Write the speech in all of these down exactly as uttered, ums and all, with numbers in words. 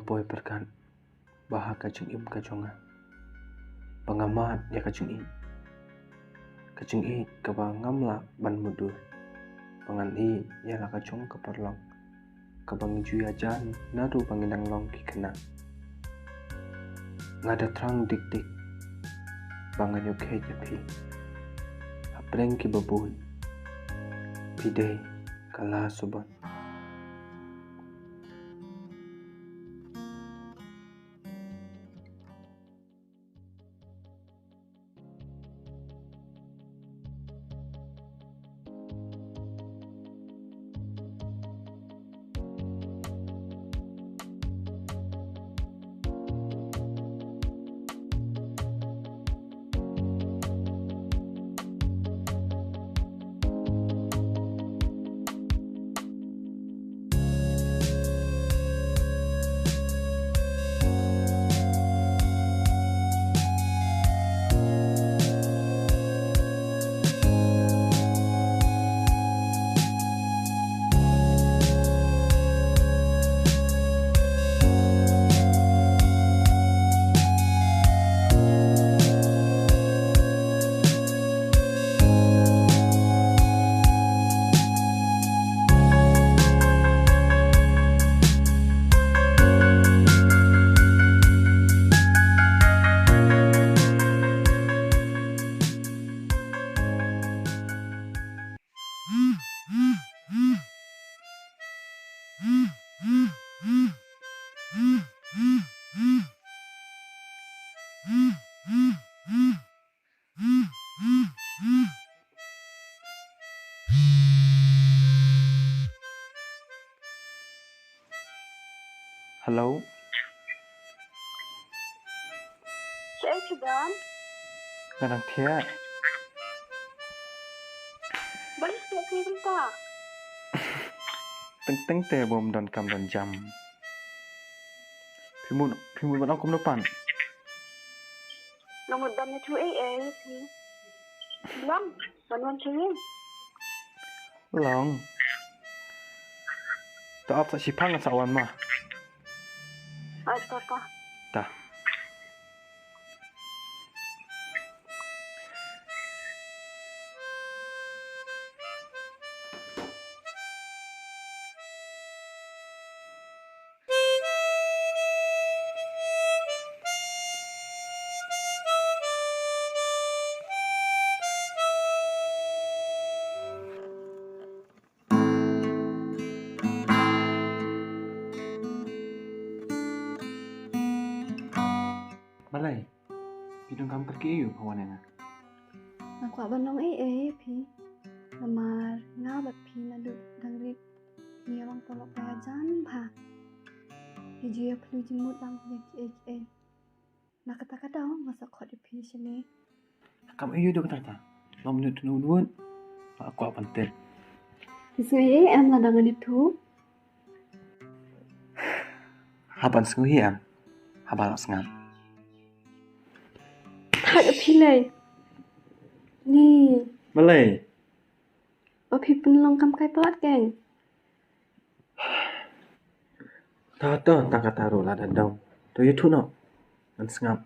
poi pyrkhat ba ha ka jingim ka jong nga, ba nga mad ïa ka jingïeit, ka jingïeit kaba ngam lah ban mutdur, ba ngan ïeit ïa la ka jong ka paralok kaba ngi ju ïajan naduh ba ngi dang long ki khynnah. Nga da thrang dik dik ba ngan ïoh kheit ïa phi. Hapdeng kiba bun, phi dei ka la subon. Hello. Shaei phi don? Nga dang thiah. Balei phi thiah kumta? Teng teng te bym don kam don jam. Phi mut, phi mut ban ong kumno pat? Nga mut ban ïathuh ei ei phi. Long ban wan sha ïing. Long. To ap sa shiphang sa wan ma. Ai papa. Ta. Balei? Phi donkam kyrkieh ïa u pha wan ïa nga? Nga kwah ban ong ei ei ïa phi. Namar nga bad phi naduh dang rit ngi long paralok ba ïajan bha. Ngi ju ïa pynlong jingmut lang ïa kiei kiei. Na kata ka daw nga sa khot ïa phi shane. Kam ïoh ïa kata kata. Long minit tunu wut. Nga kwah ban tip. Phi sngew ei em lada ngan ïathuh? Hap ban sngew ei em? Haba la sngap. Thak ïa phi lei. Ni. Balei? Ba phi pynlong kam kai palat kein. Ta to, tang kata ruh lada dang. To ïathuh noh. Ngan sngap.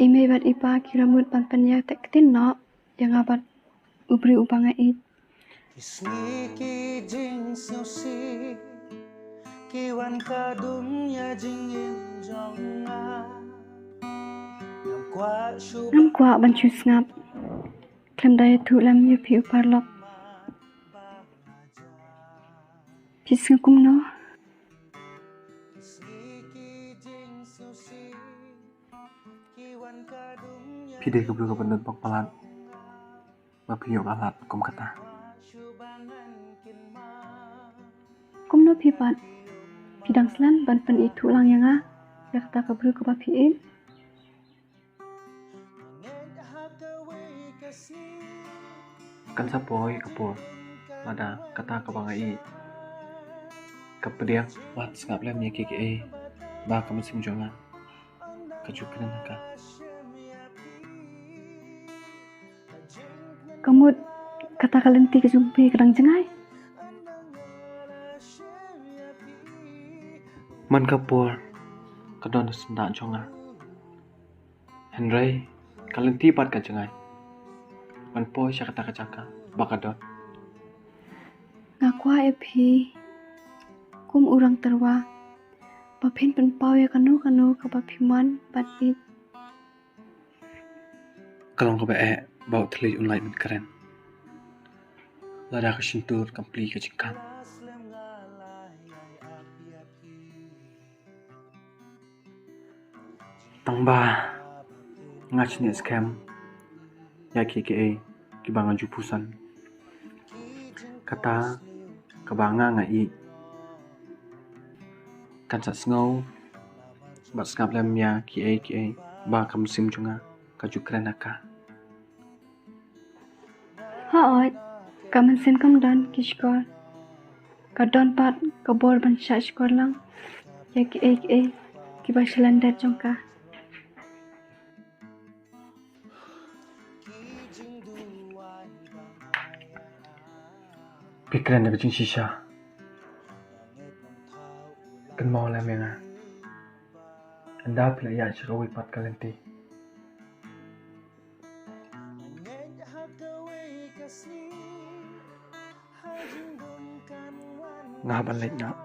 I mei bad i pa ki la mut ban pynïateh ktien noh ïa nga bad u briew uba nga ïeit. Ki sngi ki jingsngewsih ki wan ka dung ïa jingim jong nga. Ngam kwah shu, ngam kwah ban shu sngap. Khlem da ïathuh lem ïa phi u paralok. Phi sngew kumno? Phi dei ka briew kaba nud bak palat. Ba phi ïoh ka lad kum kata. Kumno phi pat? Phi dang slem ban pynithuh lang ïa nga ïa kata ka briew kaba phi ïeit? Kan sa poi ka por lada kata kaba nga ïeit ka pdiang. Wat sngap lem ïa kiei kiei ba ka mynsiem jong nga ka ju kren ha ka. Ka mut kata ka lynti ka jong phi ka dang jngai. Man ka por ka don ha syndah jong nga. Hynrei ka lynti pat ka jngai ban poi sha kata ka jaka ba ka don. Nga kwah ïa phi kum u rang tyrwa ba phin pynpaw ïa kano kano kaba phi mon bad ïeit. Ka long kaba eh ba u thylliej un lait ban kren lada ka shyntur kam plie ka jingkhang. Tang ba nga shaniah skhem ïa kiei kiei kiba nga ju pyrshang. Kata kaba nga nga ïeit kan sa sngew bad sngap lem ïa kiei kiei ba ka mynsiem jong nga ka ju kren ha ka. Hooid, ka mynsiem kam don ki shkor. Ka don pat ka bor ban shah shkor lang ïa kiei kiei kiba shalyndet jong ka. Phi kren da ka jingshisha. Kynmaw lem ïa nga. Ynda phi la ïaid sha kawei pat ka lynti. Nga hap ban leit noh.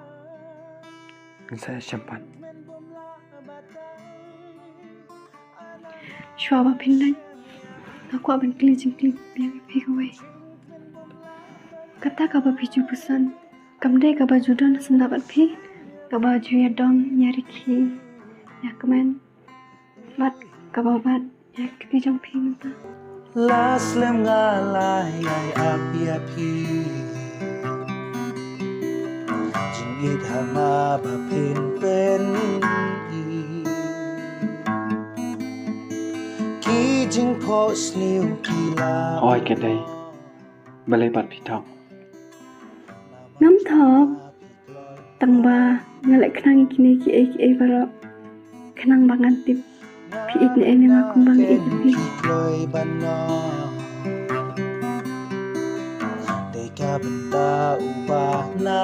Ngin sa ïashem pat. Shuwa ba phin leit, nga kwah ban kylli jingkylli biang ïa phi kawei. Kata kaba phi ju pyrshang kam dei kaba ju don ha syndah bad phi, kaba ju ïadom ïa rkhie ïa kmen bad kaba bat ïa kti jong phi mynta. La slem nga la ïai ap ïa phi. Jingïeit ha nga ba phin pynïeit. Ki jingphohsniew ki la. Hooid ka dei. Balei pat phi thok? Ngam thok. Tang ba nga leh khnang ïa kine kiei kiei baroh khnang ba ngan tip phi ïeit ne em ïa nga kumba nga ïeit ïa phi. Te ka bynta u ba na